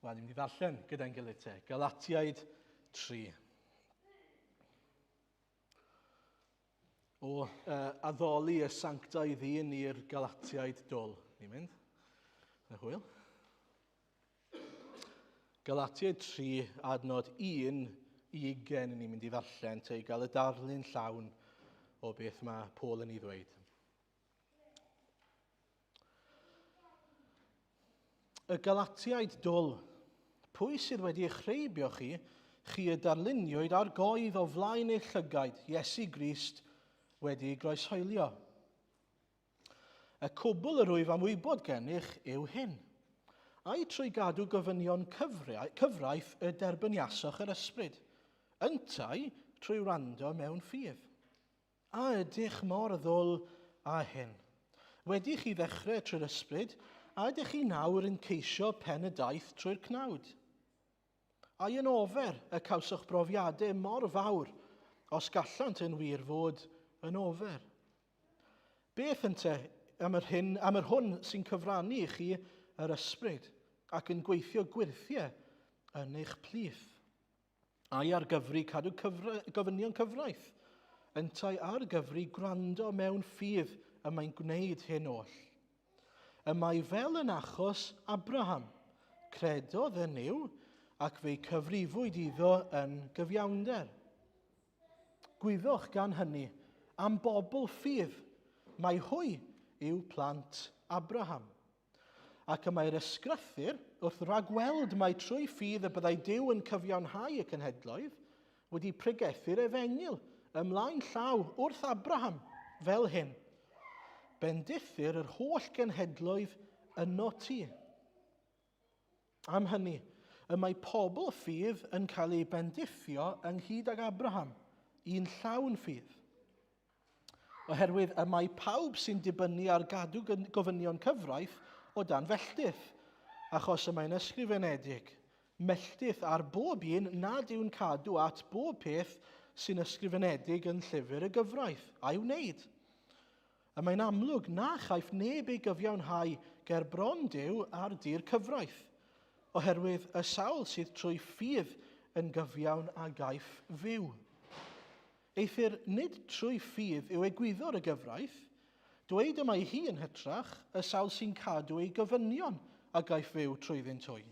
Wel, ni'n mynd i ddarllen gyda'n gilydd te. Galatiaid 3. O addoli y sanctaidd un i'r Galatiaid dwl. Ni'n mynd. Na hwyl. Galatiaid 3, adnod 1 i 20 ni'n mynd i ddarllen te i gael y darlun llawn o beth mae Paul yn ei ddweud. Y Galatiaid dwl, pwy sydd wedi eich rheibio chi, chi y darluniwyd ar goedd o flaen eich llygaid, Iesu Grist wedi ei groeshoelio. Y cwbl yr wyf am wybod gennych yw hyn. Ai trwy gadw gofynion cyfraith y derbyniasoch yr ysbryd, yntau trwy wrando mewn ffydd? A ydych mor ddwl â hyn? Wedi i chi ddechrau trwy'r ysbryd, a ydych chi nawr yn ceisio pen y daith trwy'r cnawd? Ai yn ofer y cawsoch brofiadau mor fawr, os gallant yn wir fod yn ofer? Beth ynte am yr, hyn, am yr hwn sy'n cyfrannu i chi yr ysbryd ac yn gweithio gwyrthiau yn eich plith? Ai ar gyfri cadw cyfra, gofynion cyfraith? Yntau ar gyfri gwrando mewn ffydd y mae'n gwneud hyn oll. Y mae fel yn achos Abraham. Credodd yn Nuw ac fe'i cyfrifwyd iddo yn gyfiawnder. Gwyddwch gan hynny am bobl ffydd, mai hwy yw plant Abraham. Ac y mae'r Ysgrythur, wrth ragweld mai trwy ffydd y byddai Duw yn cyfiawnhau y cenhedloedd, wedi pregethu'r efengyl ymlaen llaw wrth Abraham, fel hyn, Bendithir yr holl genhedloedd yno ti. Am hynny, y mae pobl ffydd yn cael eu bendithio ynghyd ag Abraham, un llawn ffydd. Oherwydd y mae pawb sy'n dibynnu ar gadw gofynion cyfraith o dan felltith, achos y mae'n ysgrifenedig, melltith ar bob un nad yw'n cadw at bob peth sy'n ysgrifenedig yn llyfr y gyfraith, a'i wneud. Y mae'n amlwg na chaiff neb ei gyfiawnhau ger bron Duw ar dir cyfraith, oherwydd y sawl sydd trwy ffydd yn gyfiawn a gaiff fyw. Eithr nid trwy ffydd yw egwyddor y gyfraith, dweud y mae hi yn hytrach, y sawl sy'n cadw ei gofynion a gaiff fyw trwyddynt hwy.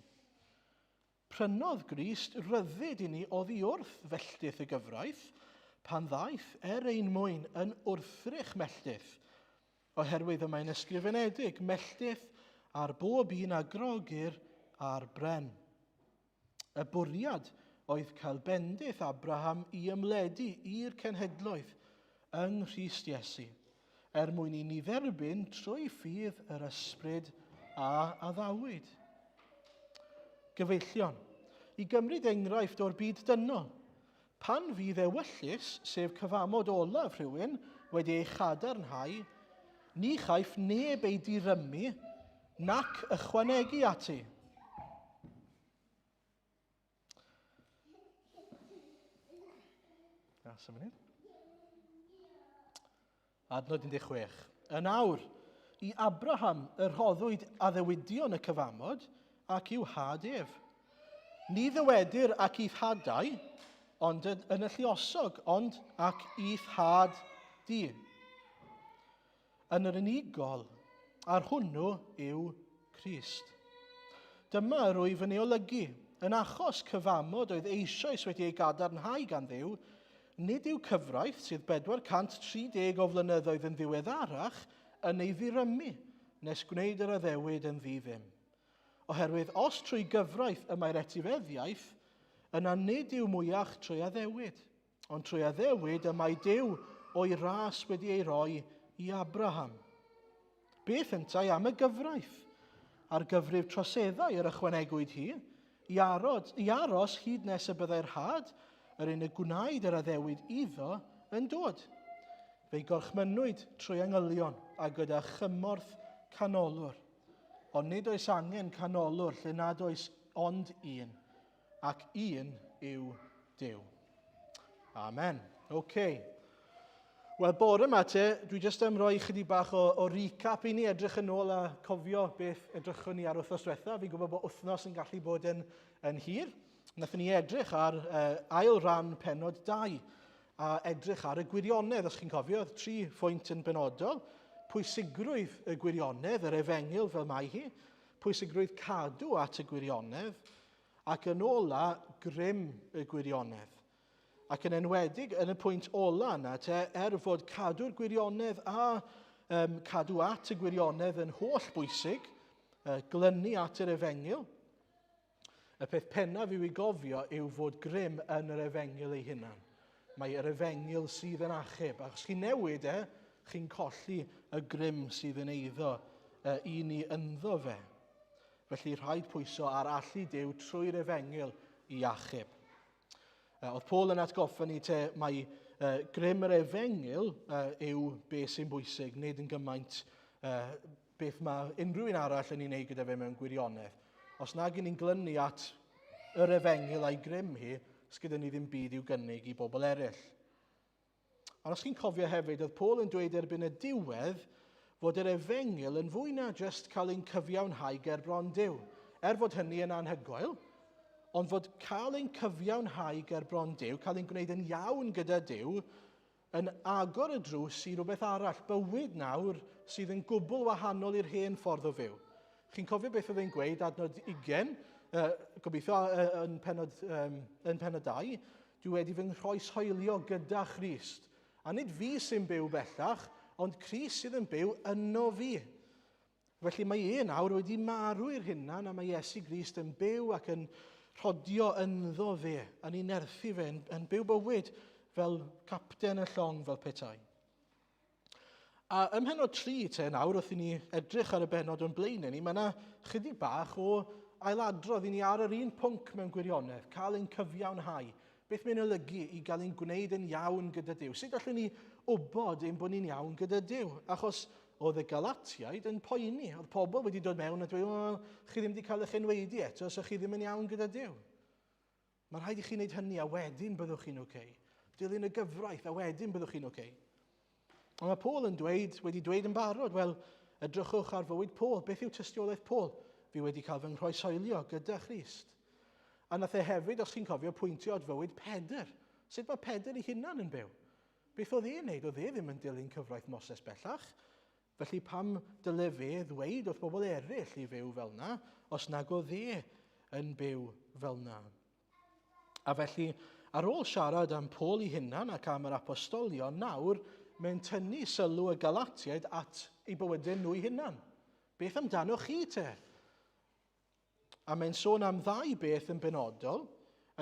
Prynodd Grist ryddid i ni oddi wrth felltith y gyfraith, pan ddaeth er ein mwyn yn wrthrych melltith, oherwydd y mae'n ysgrifenedig, melltith ar bob un a grogir ar bren. Y bwriad oedd cael bendith Abraham i ymledu i'r cenhedloedd yng Nghrist Iesu, er mwyn i ni dderbyn trwy ffydd yr ysbryd a addawyd. Gyfeillion, i gymryd enghraifft o'r byd dynol, pan fydd ewyllys, sef cyfamod olaf rhywun, wedi ei chadarnhau, ni chaiff neb ei dirymu nac ychwanegu ati. Gas y munud. Adnod 16. Yn awr, i Abraham y rhoddwyd addewidion y cyfamod ac i'w had ef. Ni ddywedir ac i'th hadau, ond yn y lluosog, ond ac i'th had di. Yn yr unigol, a'r hwnnw yw Crist. Dyma yr wyf yn ei olygu. Yn achos cyfamod oedd eisoes wedi ei gadarnhau gan Dduw, nid yw cyfraith sydd 430 o flynyddoedd yn ddiweddarach yn ei ddirymu nes gwneud yr addewid yn ddi-ddim. Oherwydd os trwy gyfraith y mae'r etifeddiaeth, yna nid yw mwyach trwy addewid. Ond trwy addewid y mae Duw o'i ras wedi ei roi i Abraham. Beth yntau am y gyfraith? Ar gyfrif troseddau yr ychwanegwyd hi, i, arod, i aros hyd nes y byddai'r had, yr un y gwnaed yr addewid iddo, yn dod. Fe'i gorchmynnwyd trwy angylion a gyda chymorth canolwr. Ond nid oes angen canolwr lle nad oes ond un, ac un yw Duw. Amen. OK. Wel, bore yma te, dwi jyst am roi chydig bach o, o recap i ni, edrych yn ôl a cofio beth edrychwn ni ar wythnos diwetha. Fi'n gwybod bod wythnos yn gallu bod yn, yn hir. Nathon ni edrych ar uh, ail ran penod 2 a edrych ar y gwirionedd, os chi'n cofio, oedd tri phwynt yn benodol. Pwysigrwydd y gwirionedd, yr efengyl fel mae hi, pwysigrwydd cadw at y gwirionedd, ac yn ola, grym y gwirionedd. Ac yn enwedig yn y pwynt ola yna, te, er fod cadw'r gwirionedd a um, cadw at y gwirionedd yn holl bwysig, uh, glynu at yr efengyl, y peth pennaf i'w i gofio yw fod grym yn yr efengyl ei hunan. Mae yr efengyl sydd yn achub. Ac os chi'n newid e, chi'n colli y grym sydd yn eiddo uh, i ni ynddo fe. Felly rhaid pwyso ar allu Duw trwy'r efengyl i achub. Oedd Paul yn atgoffa ni te mai uh, grym yr efengyl uh, yw beth sy'n bwysig, nid yn gymaint uh, beth mae unrhyw un arall yn ei wneud gyda fe mewn gwirionedd. Os nag y'n ni'n glynu at yr efengyl a'i grym hi, sgyda ni ddim byd i'w gynnig i bobl eraill. Ond os chi'n cofio hefyd, oedd Paul yn dweud erbyn y diwedd fod yr efengyl yn fwy na jyst cael ein cyfiawnhau ger bron Duw. Er fod hynny yn anhygoel, ond fod cael ein cyfiawnhau ger bron Duw, cael ein gwneud yn iawn gyda Duw, yn agor y drws i rhywbeth arall, bywyd nawr sydd yn gwbl wahanol i'r hen ffordd o fyw. Chi'n cofio beth oedd e'n gweud adnod 20, uh, gobeithio uh, yn, penod, um, yn penod 2, Dwi wedi fy nghroeshoelio gyda Christ. A nid fi sy'n byw bellach, ond Crist sydd yn byw yno fi. Felly mae e nawr wedi marw i'r hunan a mae Iesu Grist yn byw ac yn rhodio ynddo fe, yn ei nerthu fe, yn, yn byw bywyd fel capten y llong fel petai. A ym mhenod 3 te nawr, wrth i ni edrych ar y benod o'n blaenau ni, mae yna chydig bach o ailadrodd i ni ar yr un pwnc mewn gwirionedd, cael ein cyfiawnhau. Beth mae'n olygu i gael ein gwneud yn iawn gyda Duw? Sut allwn ni wybod ein bod ni'n iawn gyda Duw? Achos oedd y Galatiaid yn poeni. Oedd pobl wedi dod mewn a dweud, o, chi ddim wedi cael eich enweidi eto, so chi ddim yn iawn gyda Duw. Mae'n rhaid i chi wneud hynny a wedyn byddwch chi'n oce. Okay. Dilyn y gyfraith a wedyn byddwch chi'n oce. Okay. Ond mae Paul yn dweud, wedi dweud yn barod, wel, edrychwch ar fywyd Paul. Beth yw tystiolaeth Paul? Fi wedi cael fy nghroeshoelio gyda Christ. A nath e hefyd, os chi'n cofio, pwyntio at fywyd Pedr. Sut mae Pedr ei hunan yn byw? Beth oedd e'n neud? Oedd e ddim yn dilyn cyfraith Moses bellach. Felly pam dyle fe ddweud wrth bobl eraill i fyw fel na, os nag oedd e yn byw fel na? A felly, ar ôl siarad am Paul ei hunan ac am yr apostolion, nawr mae'n tynnu sylw y Galatiaid at eu bywydau nhw'i hunan. Beth amdano chi te? A mae'n sôn am ddau beth yn benodol.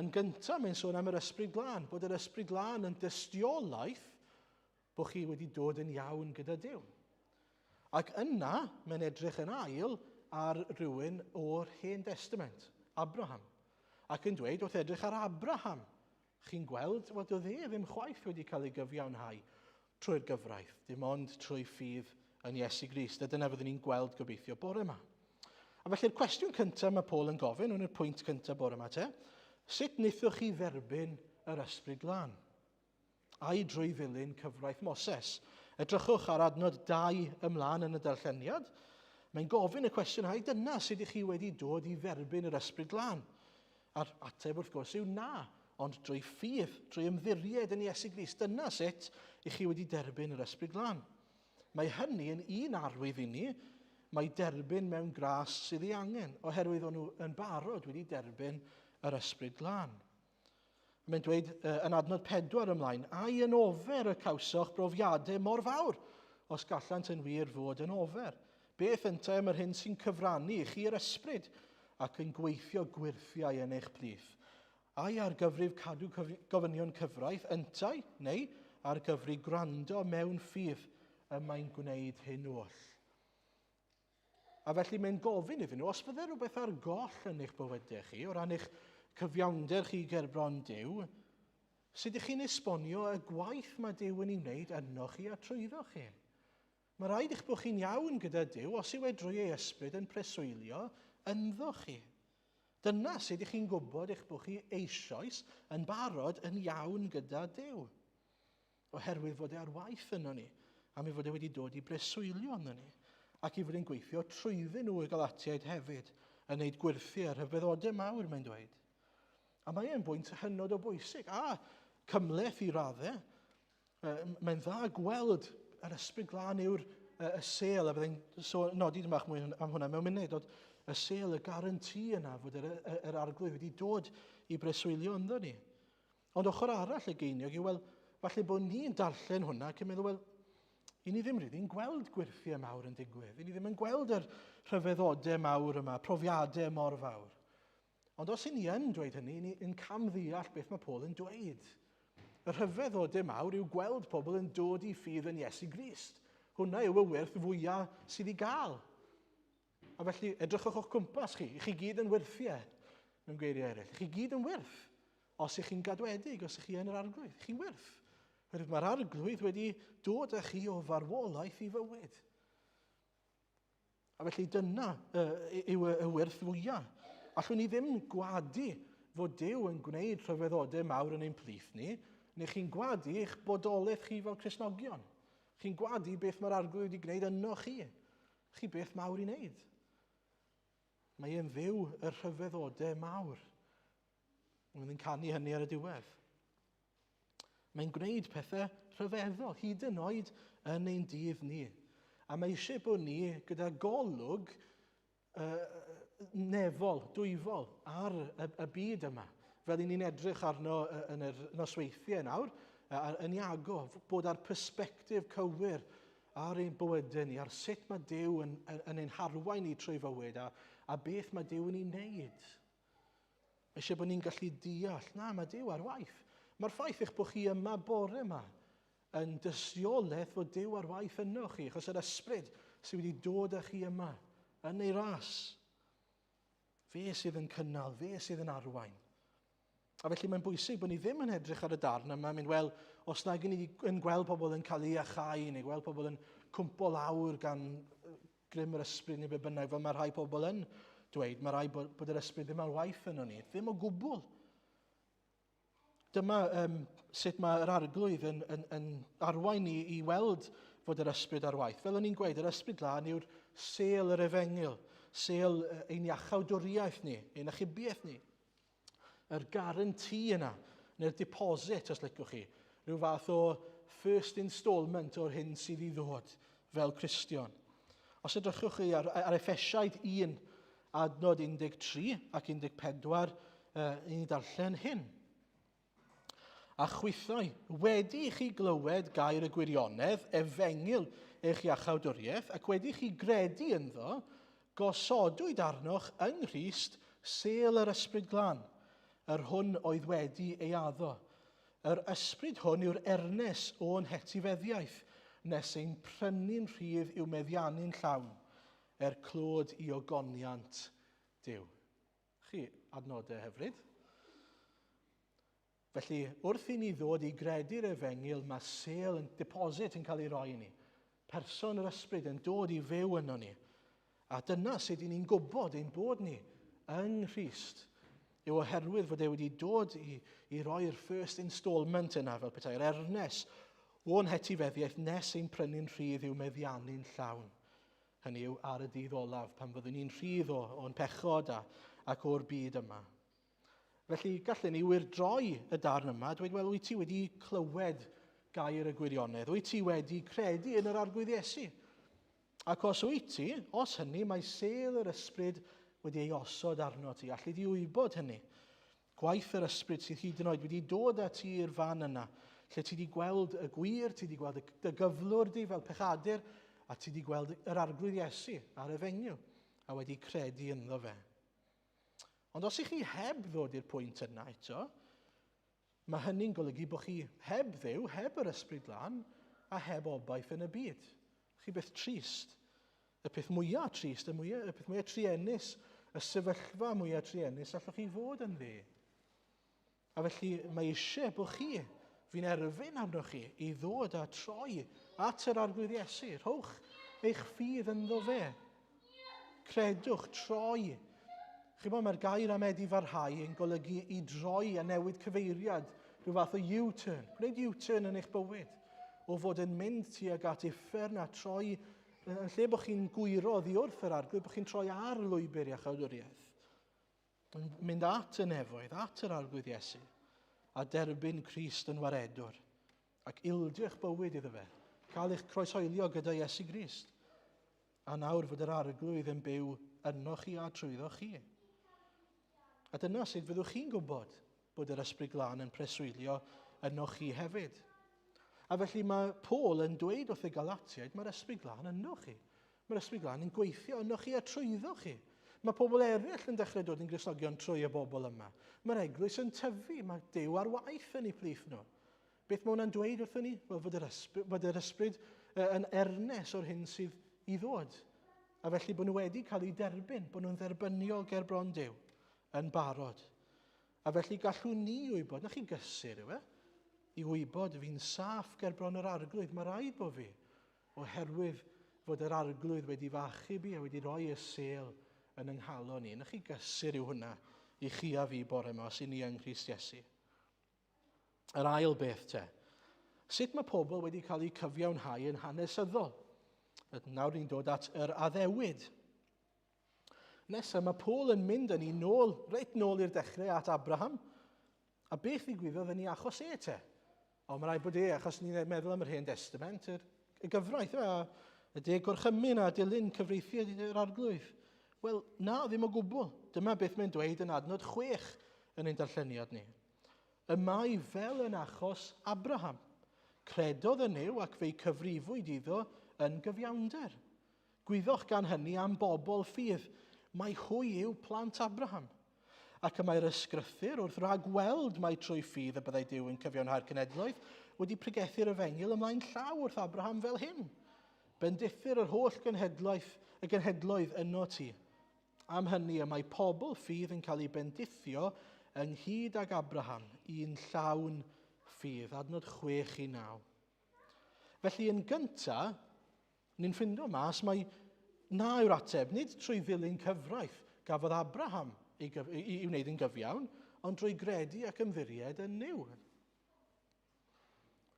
Yn gyntaf, mae'n sôn am yr Ysbryd Glân, bod yr Ysbryd Glân yn dystiolaeth bod chi wedi dod yn iawn gyda Duw. Ac yna, mae'n edrych yn ail ar rhywun o'r Hen Testament, Abraham. Ac yn dweud, wrth edrych ar Abraham, chi'n gweld, wel, doedd e ddim chwaith wedi cael ei gyfiawnhau trwy'r gyfraith, dim ond trwy ffydd yn Iesu Grist. A dyna fyddwn ni'n gweld gobeithio bore yma. A felly'r cwestiwn cyntaf mae Paul yn gofyn, hwn yw'r pwynt cyntaf bore yma te, sut wnaethoch chi dderbyn yr Ysbryd Glân? Ai drwy ddilyn cyfraith Moses? Edrychwch ar adnod 2 ymlaen yn y darlleniad. Mae'n gofyn y cwestiwn, ai dyna sut ych chi wedi dod i dderbyn yr Ysbryd Glân? A'r ateb wrth gwrs yw na, ond drwy ffydd, drwy ymddiried yn Iesu Grist, dyna sut ych chi wedi derbyn yr Ysbryd Glân. Mae hynny yn un arwydd i ni, mae derbyn mewn gras sydd ei angen, oherwydd o'n nhw yn barod wedi derbyn yr Ysbryd Glân. Mae'n dweud yn adnod 4 ymlaen, ai yn ofer y cawsoch brofiadau mor fawr, os gallant yn wir fod yn ofer. Beth yntau am yr hyn sy'n cyfrannu i chi yr ysbryd ac yn gweithio gwyrthiau yn eich plith? Ai ar gyfrif cadw gofynion cyfraith yntau, neu ar gyfrif gwrando mewn ffydd y mae'n gwneud hyn oll? A felly mae'n gofyn iddyn nhw, os fydde rhywbeth ar goll yn eich bywydau chi, o ran eich cyfiawnder chi gerbron Duw, sut ydych chi'n esbonio y gwaith mae Duw yn ei wneud yno chi a trwyddo chi? Mae rhaid eich bod chi'n iawn gyda Duw os yw e drwy ei ysbryd yn preswylio ynddo chi. Dyna sut ydych chi'n gwybod eich bod chi eisoes yn barod yn iawn gyda Duw. Oherwydd fod e ar waith yno ni, am ei fod e wedi dod i breswylio yno ni, ac i fod yn gweithio trwyddyn nhw y Galatiaid hefyd, yn wneud gwyrthiau a rhyfeddodau mawr, mae'n dweud. A mae e'n bwynt hynod o bwysig, a cymhleth i raddau. Mae'n dda gweld yr ysbryd glân yw'r y sêl, a byddai'n so, nodi dyn bach mwy am hwnna mewn munud, ond y sêl, y garanti yna fod yr, yr, yr arglwydd wedi dod i breswylio ynddo ni. Ond ochr arall y geiniog yw, wel, falle bod ni'n darllen hwnna ac yn meddwl, wel, i ni ddim rili'n gweld gwyrthiau mawr yn digwydd. I ni ddim yn gweld yr rhyfeddodau mawr yma, profiadau mor fawr. Ond os i ni yn dweud hynny, ni yn camddeall beth mae Paul yn dweud. Y rhyfeddodau mawr yw gweld pobl yn dod i ffydd yn Iesu Grist. Hwna yw y wyrth fwyaf sydd i gael. A felly, edrychwch o'ch cwmpas chi. Chi gyd yn wyrthiau, mewn geiriau eraill. Chi gyd yn wyrth. Os ych chi'n gadwedig, os ych chi yn yr arglwydd, chi'n wyrth. Oherwydd mae'r arglwydd wedi dod â chi o farwolaeth i fywyd. A felly dyna yw y wyrth fwyaf. Allwn ni ddim gwadu fod Duw yn gwneud rhyfeddodau mawr yn ein plith ni, neu chi'n gwadu eich bodolaeth chi fel Cristnogion. Chi'n gwadu beth mae'r arglwydd wedi gwneud yno chi. Chi beth mawr i wneud. Mae e'n fyw y rhyfeddodau mawr. Mae'n canu hynny ar y diwedd. Mae'n gwneud pethau rhyfeddol, hyd yn oed yn ein dydd ni. A mae eisiau bod ni gyda golwg uh, nefol, dwyfol ar y, y byd yma. Fel i ni'n edrych arno yn yr nosweithiau nawr, yn Iago, bod ar perspektif cywir ar ein bywydau ni, ar sut mae Duw yn, yn, yn ein harwain ni trwy fywyd a, a beth mae Duw yn ei wneud. Mae eisiau bod ni'n gallu deall, na, mae Duw ar waith. Mae'r ffaith eich bod chi yma bore yma yn dystiolaeth fod Duw ar waith yno chi, achos yr ysbryd sydd wedi dod â chi yma yn ei ras. Fe sydd yn cynnal, fe sydd yn arwain. A felly mae'n bwysig bod ni ddim yn edrych ar y darn yma, mynd, wel, os nag ni yn gweld pobl yn cael ei achau, neu gweld pobl yn cwmpo lawr gan grym yr ysbryd neu be bynnag, fel mae rhai pobl yn dweud, mae rhai bod, bod yr ysbryd ddim ar waith yno ni. Ddim o gwbl. Dyma um, sut mae'r arglwydd yn, yn, yn arwain ni i weld fod yr ysbryd ar waith. Fel o'n i'n gweud, yr ysbryd lân yw'r sêl yr efengyl, sêl ein iachawdwriaeth ni, ein achubiaeth ni. Yr guarantee yna, neu'r deposit os licwch chi, rhyw fath o first instalment o'r hyn sydd i ddod fel Cristion. Os edrychwch chi ar, ar Effesiaid 1, adnod 13 ac 14, uh, i ni darllen hyn. A chwithau, wedi i chi glywed gair y gwirionedd, efengyl eich iachawdwriaeth, ac wedi i chi gredu ynddo, gosodwyd arnoch yng Nghrist sêl yr Ysbryd Glân, yr hwn oedd wedi ei addo. Yr ysbryd hwn yw'r ernes o'n hetifeddiaeth, nes ein prynu'n rhydd i'w meddiannu'n llawn, er clod i ogoniant Duw. Chi adnodau hyfryd. Felly, wrth i ni ddod i gredu'r efengyl, mae sêl yn deposit yn cael ei roi i ni. Person yr ysbryd yn dod i fyw yno ni. A dyna sut i ni'n gwybod ein bod ni yng Nghrist yw oherwydd fod e wedi dod i, i roi'r first instalment yna fel petai'r ernes o'n hetifeddiaeth nes ein prynu'n rhydd i'w meddiannu'n llawn. Hynny yw, ar y dydd olaf, pan fyddwn ni'n rhydd o, o'n pechod a, ac o'r byd yma. Felly, gallen ni wyrdroi y darn yma, dweud, wel, wyt ti wedi clywed gair y gwirionedd? Wyt ti wedi credu yn yr Arglwydd Iesu? Ac os wyt ti, os hynny, mae sêl yr ysbryd wedi ei osod arno ti. Alli di wybod hynny. Gwaith yr ysbryd sydd hyd yn oed wedi dod â ti i'r fan yna, lle ti wedi gweld y gwir, ti wedi gweld dy gyflwr di fel pechadur, a ti wedi gweld yr arglwydd Iesu a'r efengyl, a wedi credu ynddo fe. Ond os ych chi heb ddod i'r pwynt yna eto, mae hynny'n golygu bod chi heb Dduw, heb yr ysbryd glân, a heb obaith yn y byd. Chi beth trist. Y peth mwyaf trist, y, mwyaf, y peth mwyaf truenus, y sefyllfa mwyaf truenus allwch chi fod yn ddi. A felly mae eisiau bod chi, fi'n erfyn arnoch chi, i ddod a troi at yr Arglwydd Iesu. Rhowch eich ffydd ynddo fe. Credwch, troi. Chi'n mae'r gair am edifarhau yn golygu i droi a newid cyfeiriad, rhyw fath o U-turn. Gwneud U-turn yn eich bywyd. o fod yn mynd tuag at uffern a troi, yn lle bod chi'n gwyro oddi wrth yr arglwydd, bod chi'n troi ar lwybr iachawdwriaeth. Yn mynd at y nefoedd, at yr arglwydd Iesu, a derbyn Crist yn waredwr, ac ildio eich bywyd iddo fe, cael eich croeshoelio gyda Iesu Grist, a nawr fod yr arglwydd yn byw ynoch chi a trwyddo chi. A dyna sut fyddwch chi'n gwybod bod yr Ysbryd Glân yn preswylio ynoch chi hefyd. A felly mae Paul yn dweud wrth y Galatiaid, mae'r Ysbryd Glân ynoch chi. Mae'r Ysbryd Glân yn gweithio ynoch chi a trwyddo chi. Mae pobl eraill yn dechrau dod yn Gristnogion trwy y bobl yma. Mae'r eglwys yn tyfu, mae Duw ar waith yn eu plith nhw. Beth mae hwnna'n dweud wrthyn ni? Wel, fod yr ysbryd, fod yr ysbryd yn ernes o'r hyn sydd i ddod. A felly bod nhw wedi cael eu derbyn, bod nhw'n dderbyniol ger bron Duw yn barod. A felly gallwn ni wybod, na chi gysur yw e, i wybod fi'n saff ger bron yr arglwydd, mae rhaid bod fi, oherwydd fod yr arglwydd wedi fy achub i a wedi rhoi y sêl yn yng nghalon i. Na chi gysur yw hwnna i chi a fi bore yma os i ni yng Nghrist Iesu. Yr ail beth te. Sut mae pobl wedi cael eu cyfiawnhau yn hanesyddol? Nawr ni'n dod at yr addewid. Nesaf, mae Paul yn mynd â ni nôl, reit nôl i'r dechrau at Abraham. A beth ddigwyddodd yn ei achos e te? O, mae rhaid bod e, achos ni'n meddwl am yr Hen Testament, yr, y gyfraith, a y deg gorchymyn a dilyn cyfreithiau yr arglwydd. Wel, na, ddim o gwbl. Dyma beth mae'n dweud yn adnod 6 yn ein darlleniad ni. Y mae fel yn achos Abraham. Credodd yn Nuw ac fe'i cyfrifwyd iddo yn gyfiawnder. Gwyddoch gan hynny am bobl ffydd, mai hwy yw plant Abraham. Ac y mae'r ysgrythur, wrth ragweld mai trwy ffydd y byddai Duw yn cyfiawnhau'r cenedloedd, wedi pregethu'r efengyl ymlaen llaw wrth Abraham fel hyn. Bendithir yr holl genhedlaeth, y genhedloedd yno ti. Am hynny y mae pobl ffydd yn cael eu bendithio ynghyd ag Abraham, un llawn ffydd. Adnod 6 i 9. Felly yn gyntaf, Ni'n ffindo mas mai na yw'r ateb, nid trwy ddilyn cyfraith gafodd Abraham ei, i, i wneud yn gyfiawn, ond drwy gredu ac ymddiried yn Nuw.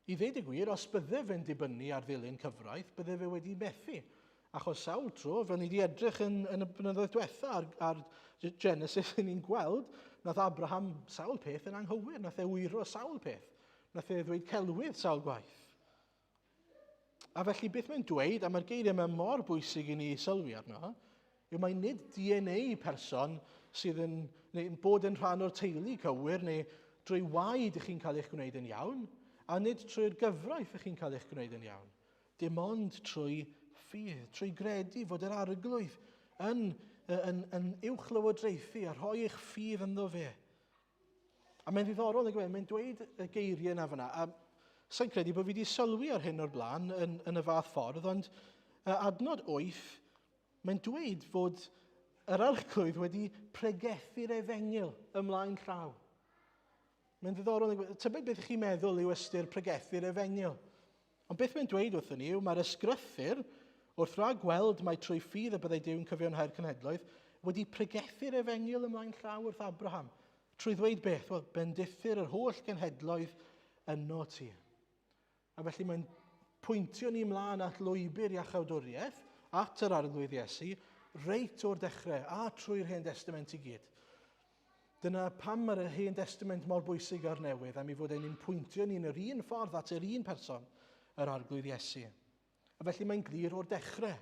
I ddweud y gwir, os bydde fe'n dibynnu ar ddilyn cyfraith, bydde fe wedi methu. Achos sawl tro, fel ni wedi edrych yn, yn y blynyddoedd diwetha ar, ar Genesis, ni'n gweld, nath Abraham sawl peth yn anghywir, nath e wyro sawl peth, nath e ddweud celwydd sawl gwaith. A felly beth mae'n dweud, a mae'r geiriau yma mor bwysig i ni sylwi arno, yw mai nid DNA person sydd yn, neu bod yn rhan o'r teulu cywir, neu drwy waed ych chi'n cael eich gwneud yn iawn, a nid trwy'r gyfraith ych chi'n cael eich gwneud yn iawn. Dim ond trwy ffydd, trwy gredu fod yr arglwydd yn, yn, yn uwchlywodraethu a rhoi eich ffydd ynddo fe. A mae'n ddiddorol, nag yw e? Mae'n dweud y geiriau yna fyna. A sa'n credu bod fi wedi sylwi ar hyn o'r blaen yn, yn y fath ffordd, ond adnod 8, mae'n dweud fod yr arglwydd wedi pregethu'r efengyl ymlaen llaw. Mae'n ddiddorol, tybed beth chi'n meddwl yw ystyr pregethu'r efengyl? Ond beth mae'n dweud wrthyn ni yw mae'r ysgrythur, wrth rag gweld mai trwy ffydd y byddai Duw'n cyfiawnhau'r cenhedloedd, wedi pregethu'r efengyl ymlaen llaw wrth Abraham, trwy ddweud beth? Wel, bendithir yr holl genhedloedd yno ti. A felly mae'n pwyntio ni ymlaen at lwybr iachawdwriaeth, at yr Arglwydd Iesu, reit o'r dechrau a trwy'r Hen Destament i gyd. Dyna pam mae'r Hen Destament mor bwysig â'r Newydd, am ei fod e'n ein pwyntio ni yn yr un ffordd at yr un person, yr Arglwydd Iesu. A felly mae'n glir o'r dechrau.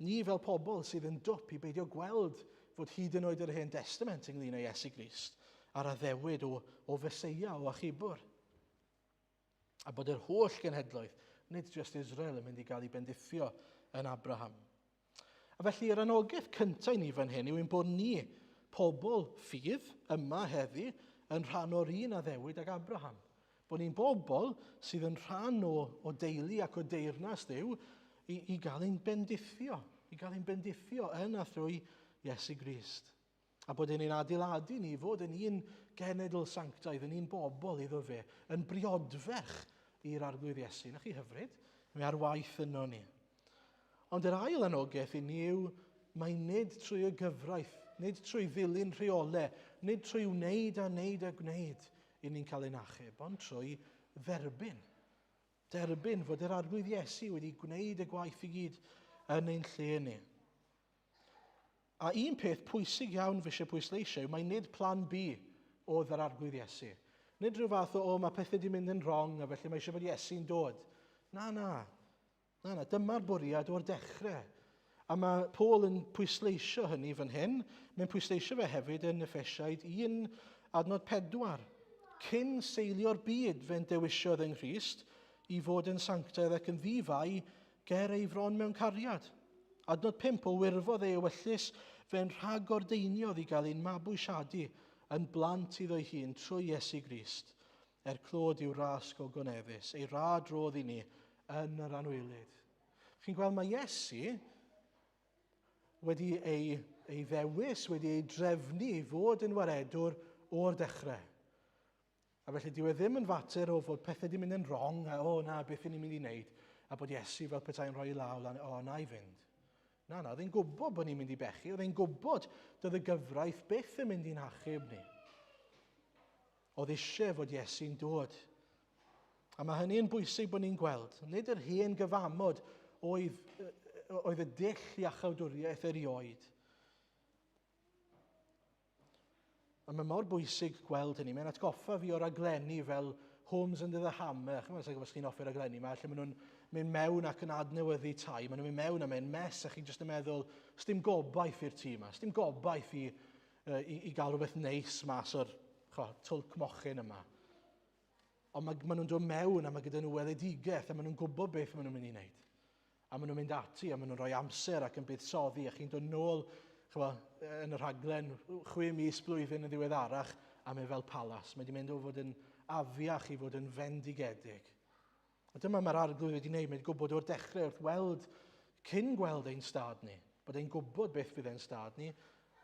Ni fel pobl sydd yn dwp i beidio gweld fod hyd yn oed yr Hen Destament ynglyn â Iesu Grist a'r addewid o, o Feseia, o achubwr. A bod yr holl genhedloedd, nid jyst Israel, yn mynd i gael ei bendithio yn Abraham. A felly yr anogaeth cyntaf i ni fan hyn yw ein bod ni, pobl ffydd, yma heddi, yn rhan o'r un addewid ag Abraham. Bod ni'n bobl sydd yn rhan o, o deulu ac o deyrnas Dduw i, i gael ein bendithio, i gael ein bendithio yn a thrwy Iesu Grist. A bod e'n ein adeiladu ni i fod yn un genedl sanctaidd, yn un bobl iddo fe, yn briodferch i'r Arglwydd Iesu. Na chi hyfryd? Mae ar waith yno ni. Ond yr ail anogaeth i ni yw mae nid trwy y gyfraith, nid trwy ddilyn rheolau, nid trwy wneud a wneud a gwneud i ni'n cael ein achub, ond trwy dderbyn. Derbyn fod yr Arglwydd Iesu wedi gwneud y gwaith i gyd yn ein lle ni. A un peth pwysig iawn fi eisiau pwysleisio yw mae nid plan B oedd yr Arglwydd Iesu. Nid rhyw fath o, o mae pethau wedi mynd yn wrong a felly mae eisiau bod Iesu'n dod. Na, na. Na, na, dyma'r bwriad o'r dechrau. A mae Paul yn pwysleisio hynny fan hyn. Mae'n pwysleisio fe hefyd yn Effesiaid 1 adnod 4. Cyn seilio'r byd fe'n dewisiodd yng Nghrist i fod yn sanctaidd ac yn ddifai ger ei fron mewn cariad. Adnod 5, o wirfodd ei ewyllys fe'n rhagordeiniodd i gael ein mabwysiadu yn blant iddo'i hun trwy Iesu Grist. Er clod i'w ras gogoneddus, ei rad rodd i ni yn yr anwylyd. Chi'n gweld mae Iesu wedi ei, ei ddewis, wedi ei drefnu i fod yn waredwr o'r dechrau. A felly dyw e ddim yn fater o fod pethau wedi mynd yn wrong, a o na, beth ni'n mynd i wneud, a bod Iesu fel petai'n rhoi i law lan, o na i fynd. Na, na, oedd e'n gwybod bod ni'n mynd i bechu, oedd e'n gwybod doedd y gyfraith byth yn mynd i'n hachub ni. Oedd eisiau fod Iesu'n dod. A mae hynny'n bwysig bod ni'n gweld. Nid yr hen gyfamod oedd, oedd y dull iachawdwriaeth erioed. A mae mor bwysig gweld hynny. Mae'n atgoffa fi o raglenni fel Homes Under the Hammer. Chymod, sa'n gwybod os chi'n hoffi raglenni yma, lle maen nhw'n mynd mewn ac yn adnewyddu tai. Maen nhw'n mynd mewn a mae'n mes a chi'n jyst yn meddwl, sdim gobaith i'r tŷ yma, sdim gobaith i, i, i gael rhywbeth neis mas o'r cho, twlc mochyn yma. Ond mae, maen nhw'n dod mewn a mae gyda nhw weledigaeth a maen nhw'n gwybod beth maen nhw'n mynd i wneud. A maen nhw'n mynd ati a maen nhw'n rhoi amser ac yn buddsoddi a chi'n dod nôl chwa, yn y rhaglen chwe mis blwyddyn yn ddiweddarach a mae fel palas. Mae wedi mynd o fod yn afiach i fod yn fendigedig. A dyma mae'r arglwydd wedi wneud, mae wedi gwybod o'r dechrau wrth weld, cyn gweld ein stad ni, bod e'n gwybod beth fydd ein stad ni,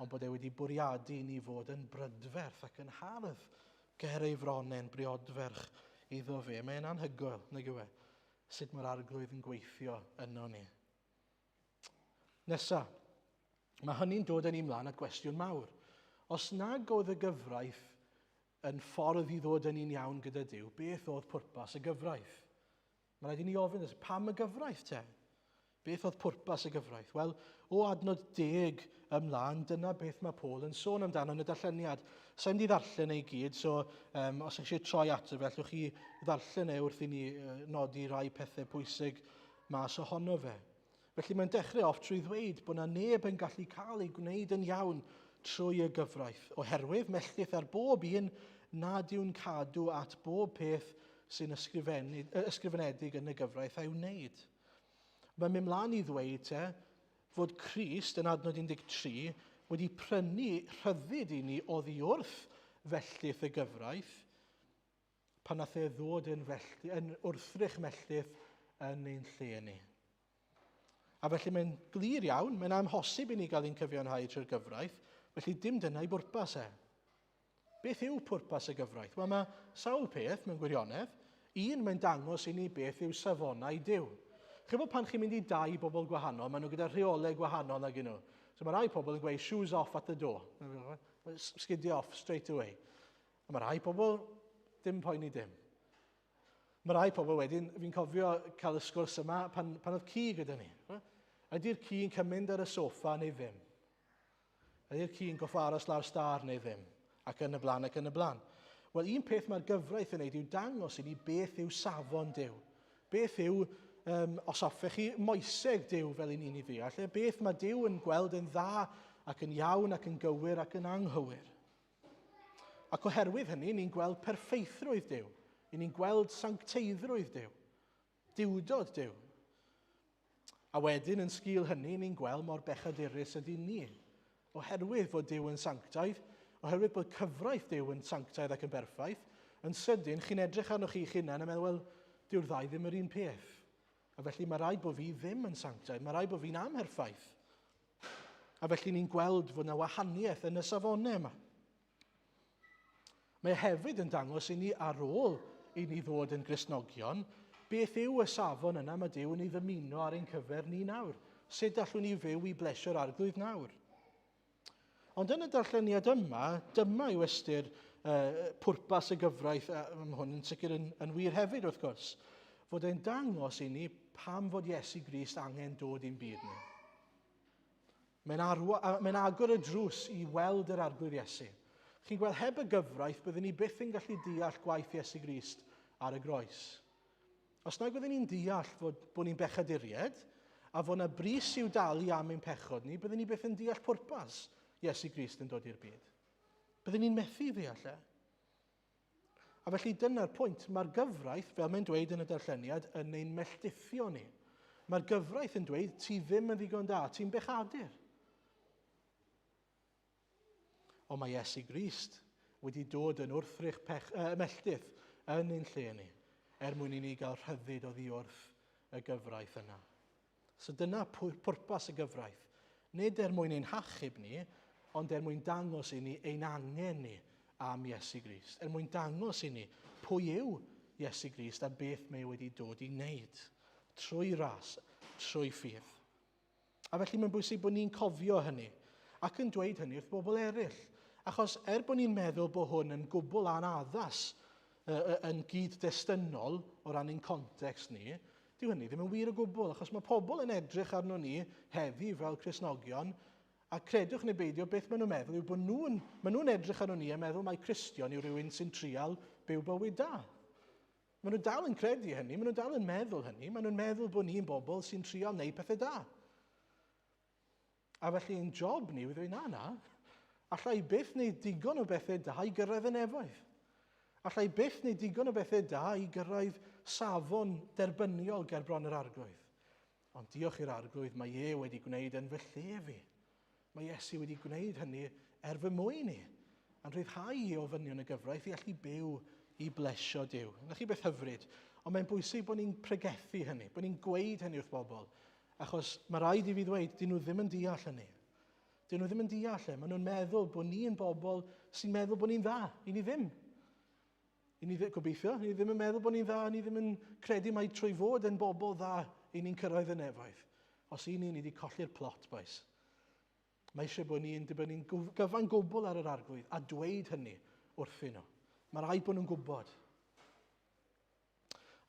ond bod e wedi bwriadu i ni fod yn brydferth ac yn hardd ger ei fronen briodferch iddo fe. Mae'n anhygoel, nag yw e, sut mae'r arglwydd yn gweithio yno ni. Nesa, mae hynny'n dod â ni mlaen at gwestiwn mawr. Os nag oedd y gyfraith yn ffordd i ddod yn un iawn gyda Duw, beth oedd pwrpas y gyfraith? Mae rhaid i ni ofyn, pam y gyfraith te? Beth oedd pwrpas y gyfraith? Wel, o adnod deg ymlaen, dyna beth mae Paul yn sôn amdano yn y darlleniad. Sa'n mynd i ddarllen ei gyd, so um, os ydych chi eisiau troi ato fe, allwch chi ddarllen e wrth i ni nodi rai pethau pwysig mas ohono fe. Felly mae'n dechrau off trwy ddweud bod na neb yn gallu cael ei gwneud yn iawn trwy y gyfraith, oherwydd melltith ar bob un nad yw'n cadw at bob peth sy'n ysgrifenedig yn y gyfraith a'i wneud. Mae'n mynd mlaen i ddweud te fod Crist yn adnod 13 wedi prynu rhyddid i ni oddi wrth felltith y gyfraith pan nath e ddod yn, fellti, yn wrthrych melltith yn ein lle ni. A felly mae'n glir iawn, mae'n amhosib i ni gael ein cyfiawnhau trwy'r gyfraith, felly dim dyna i bwrpas e. Beth yw pwrpas y gyfraith? Wel, mae sawl peth mewn gwirionedd. Un, mae'n dangos i ni beth yw safonau Duw. Chi'n bod pan chi'n mynd i dau bobl gwahanol, maen nhw gyda rheolau gwahanol nag nhw. So mae rai pobl yn gweud shoes off at the door. Sgidiau off straight away. A mae rhai pobl dim poeni dim. Mae rhai pobl wedyn, fi'n cofio cael y sgwrs yma pan, pan oedd ci gyda ni. Ydy'r ci'n cymryd ar y soffa neu ddim? Ydy'r ci'n goffa aros lawr star neu ddim? Ac yn y blaen, ac yn y blaen. Wel, un peth mae'r gyfraith yn neud yw dangos i ni beth yw safon Duw. Beth yw, um, os hoffech chi, moeseg Duw fel i ni'n ei ddeall, e? beth mae Duw yn gweld yn dda ac yn iawn ac yn gywir ac yn anghywir. Ac oherwydd hynny, ni'n gweld perffeithrwydd Duw. Ni'n gweld sancteiddrwydd Duw. Duwdod Duw. A wedyn, yn sgil hynny, ni'n gweld mor bechadurus ydy ni. Oherwydd fod Duw yn sanctaidd, oherwydd bod cyfraith Duw yn sanctaidd ac yn berffaith, yn sydyn, chi'n edrych arnoch chi'ch hunan a meddwl, wel, dyw'r ddau ddim yr un peth. A felly mae rhaid bod fi ddim yn sanctaidd, mae rhaid bod fi'n amherffaith. A felly ni'n gweld fod yna wahaniaeth yn y safonau yma. Mae hefyd yn dangos i ni ar ôl i ni ddod yn Gristnogion, beth yw y safon yna mae Duw yn ei ddymuno ar ein cyfer ni nawr. Sut allwn ni fyw i blesio'r arglwydd nawr? Ond yn y darlleniad yma, dyma yw ystyr uh, pwrpas y gyfraith, a mae hwn yn sicr yn, yn wir hefyd wrth gwrs. fod e'n dangos i ni pam fod Iesu Grist angen dod i'n byd ni. Mae'n, arwa, mae'n agor y drws i weld yr Arglwydd Iesu. Chi'n gweld, heb y gyfraith, byddwn ni byth yn gallu deall gwaith Iesu Grist ar y groes. Os nag oedden ni'n deall fod, bod ni'n bechaduried, a fod yna bris i'w dalu am ein pechod ni, byddwn ni byth yn deall pwrpas Iesu Grist yn dod i'r byd. Byddwn ni'n methu ddeall e. A felly dyna'r pwynt. Mae'r gyfraith, fel mae'n dweud yn y darlleniad, yn ein melltithio ni. Mae'r gyfraith yn dweud, ti ddim yn ddigon da, ti'n bechadur. Ond mae Iesu Grist wedi dod yn wrthrych pech, melltith yn ein lle ni, er mwyn i ni gael rhyddid oddi wrth y gyfraith yna. So dyna pwrpas y gyfraith. Nid er mwyn ein hachub ni, ond er mwyn dangos i ni ein angen ni am Iesu Grist. Er mwyn dangos i ni pwy yw Iesu Grist a beth mae e wedi dod i wneud. Trwy ras, trwy ffydd. A felly mae'n bwysig bod ni'n cofio hynny ac yn dweud hynny wrth bobl eraill. Achos er bod ni'n meddwl bod hwn yn gwbl anaddas yn gyd-destynol o ran ein context ni, dyw hynny ddim yn wir o gwbl, achos mae pobl yn edrych arno ni heddi fel Cristnogion, a credwch neu beidio, beth maen nhw'n meddwl yw bod nhw'n, maen nhw'n edrych arno ni a meddwl mai Cristion yw rhywun sy'n trial byw bywyd da. Maen nhw dal yn credu hynny, maen nhw dal yn meddwl hynny, maen nhw'n meddwl bod ni'n bobl sy'n trial wneud pethau da. A felly ein job ni yw i ddweud, na, na, alla i byth wneud digon o bethau da i gyrraedd y nefoedd. Alla i byth wneud digon o bethau da i gyrraedd safon derbyniol ger bron yr arglwydd. Ond diolch i'r arglwydd, mae e wedi gwneud yn fy lle fi. Mae Iesu wedi gwneud hynny er fy mwyn i, a'n rhyddhau i o ofynion y gyfraith i allu byw i blesio Duw. Na chi beth hyfryd, ond mae'n bwysig bod ni'n pregethu hynny, bod ni'n gweud hynny wrth bobl, achos mae rhaid i fi ddweud, dyn nhw ddim yn deall hynny. Dyn nhw ddim yn deall e. Maen nhw'n meddwl bod ni'n bobl sy'n meddwl bod ni'n dda. I ni ddim. I ni gobeithio, ni ddim yn meddwl bod ni'n dda, ni ddim yn credu mai trwy fod yn bobl dda i ni'n cyrraedd y nefoedd. Os i ni, ni wedi colli'r plot, boys. Mae eisiau bod ni'n dibynnu'n gyfan gwbl ar yr arglwydd a dweud hynny wrthyn nhw. Mae rhaid bod nhw'n gwybod.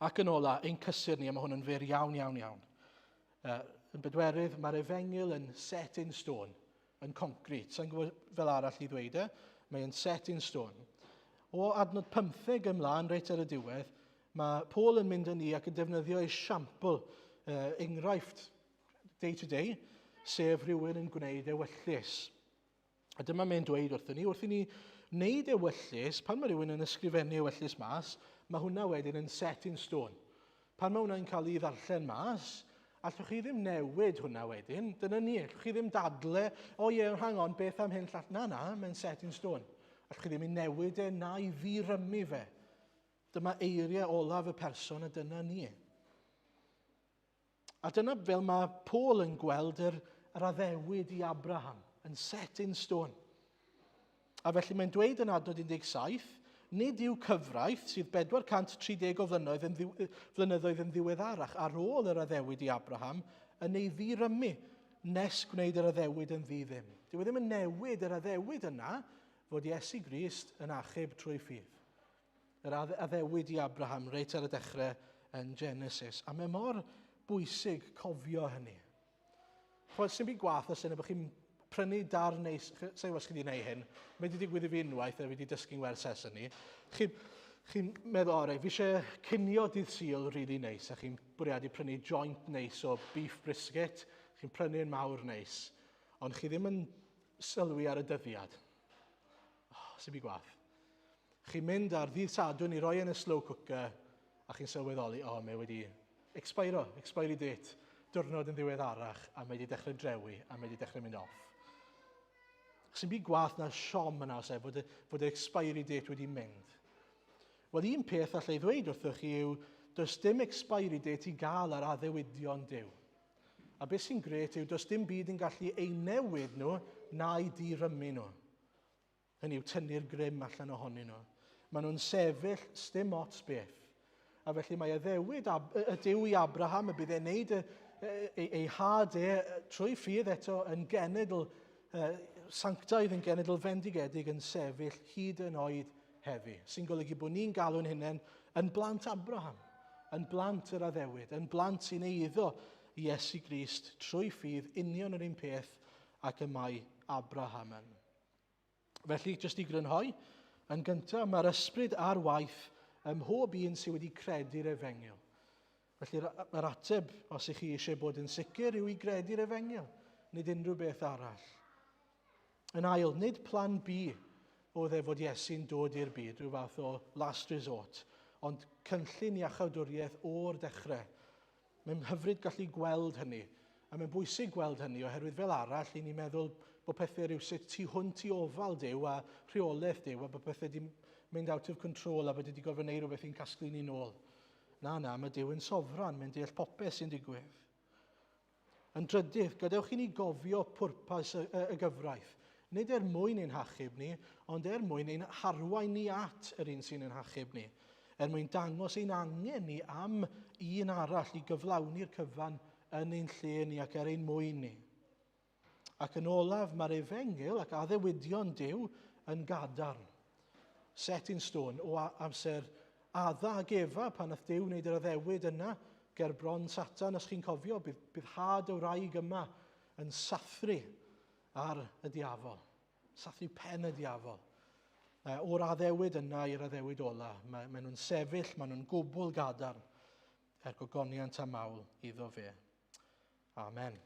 Ac yn ola, ein cysur ni, a mae hwn yn fyr iawn, iawn, iawn. Yn bedwerydd, mae'r efengyl yn set in stone, yn concrete. Sa'n gwybod fel arall i ddweud e, mae'n set in stone. O adnod 15 ymlaen, reit ar y diwedd, mae Paul yn mynd â ni ac yn defnyddio esiampl, enghraifft day to day, sef rhywun yn gwneud ewyllys. A dyma mae'n dweud wrthyn ni, wrth i ni wneud ewyllys, pan mae rhywun yn ysgrifennu ewyllys mas, mae hwnna wedyn yn set in stone. Pan mae hwnna'n cael ei ddarllen mas, allwch chi ddim newid hwnna wedyn. Dyna ni, allwch chi ddim dadle, o ie, hang on, beth am hyn llall? Na, na, mae'n set in stone. Allwch chi ddim ei newid e na'i ddirymu fe. Dyma eiriau olaf y person a dyna ni. A dyna fel mae Paul yn gweld yr, yr addewid i Abraham, yn set in stone. A felly mae'n dweud yn adnod 17, nid yw cyfraith sydd 430 o flynyddoedd yn, ddiw, flynyddoedd yn ddiweddarach ar ôl yr addewid i Abraham yn ei ddirymu nes gwneud yr addewid yn ddi ddim. Dyw e ddim yn newid yr addewid yna fod Iesu Grist yn achub trwy ffydd. Yr addewid i Abraham reit ar y dechrau yn Genesis. A mae mor bwysig cofio hynny. Chwed, sy'n byd gwath os yna bod chi'n prynu dar neis, sa'n gwybod os chi wedi gwneud hyn, mae wedi digwydd i fi unwaith a fi wedi dysgu'n wers ers hynny. Chi'n chi meddwl, o reit, fi eisiau cinio dydd Sul really neis, a chi'n bwriadu prynu joint neis o beef brisket, chi'n prynu'n mawr neis, ond chi ddim yn sylwi ar y dyddiad. Oh, sy'n byd gwath. Chi'n mynd ar ddydd Sadwrn i roi yn y slow cooker a chi'n sylweddoli, o, oh, mae wedi expiro, expiry date, diwrnod yn ddiweddarach a mae wedi dechrau drewi a mae wedi dechrau mynd off. Sy'n byd gwath na siom yna os e, fod y, fod y expiry date wedi mynd. Wel, un peth allai ddweud wrthych chi yw, does dim expiry date i gael ar addewidion Duw. A beth sy'n gret yw, does dim byd yn gallu ei newid nhw na'i dirymu nhw. Hynny yw, tynnu'r grym allan ohonyn nhw. Maen nhw'n sefyll, sdim ots beth. A felly mae addewid y Duw i Abraham y bydd e'n neud y, ei, ei had e trwy ffydd eto yn genedl sanctaidd, yn genedl fendigedig yn sefyll hyd yn oed heddi. Sy'n golygu bod ni'n galw'n hunain yn blant Abraham, Yn blant yr addewid, yn blant sy'n eiddo i Iesu Grist trwy ffydd union yr un peth ac y mae Abraham yn. Felly, jyst i grynhoi, yn gyntaf, mae'r ysbryd ar waith ym mhob un sydd wedi credu'r efengyl. Felly, yr ateb, os ych chi eisiau bod yn sicr, yw i gredu'r efengyl, nid unrhyw beth arall. Yn ail, nid plan B oedd e fod Iesu'n dod i'r byd, rhyw fath o last resort, ond cynllun iachawdwriaeth o'r dechrau. Mae'n hyfryd gallu gweld hynny, a mae'n bwysig gweld hynny oherwydd fel arall, i ni'n meddwl bod pethau rhywsut tu hwnt i ofal Duw a rheolaeth Duw a bod pethau wedi mynd out of control a bod wedi gorfod gwneud rhywbeth i'n casglu ni nôl. Na, na, mae Duw yn sofran, mae'n deall popeth sy'n digwydd. Yn drydydd, gadewch i ni gofio pwrpas y, y, y gyfraith. Nid er mwyn ein hachub ni, ond er mwyn ein harwain ni at yr un sy'n ein hachub ni. Er mwyn dangos ein angen ni am un arall i gyflawni'r cyfan yn ein lle ni ac er ein mwyn ni. Ac yn olaf, mae'r efengyl ac addewidion Duw yn gadarn. Set in stone o amser Adda ac Efa pan nath Duw wneud yr addewid yna ger bron Satan, os chi'n cofio, bydd, bydd had y wraig yma yn sathru ar y diafol. Sathru pen y diafol. O'r addewid yna i'r addewid ola, mae, mae nhw'n sefyll, mae nhw'n gwbl gadarn er gogoniant a mawl iddo fe. Amen.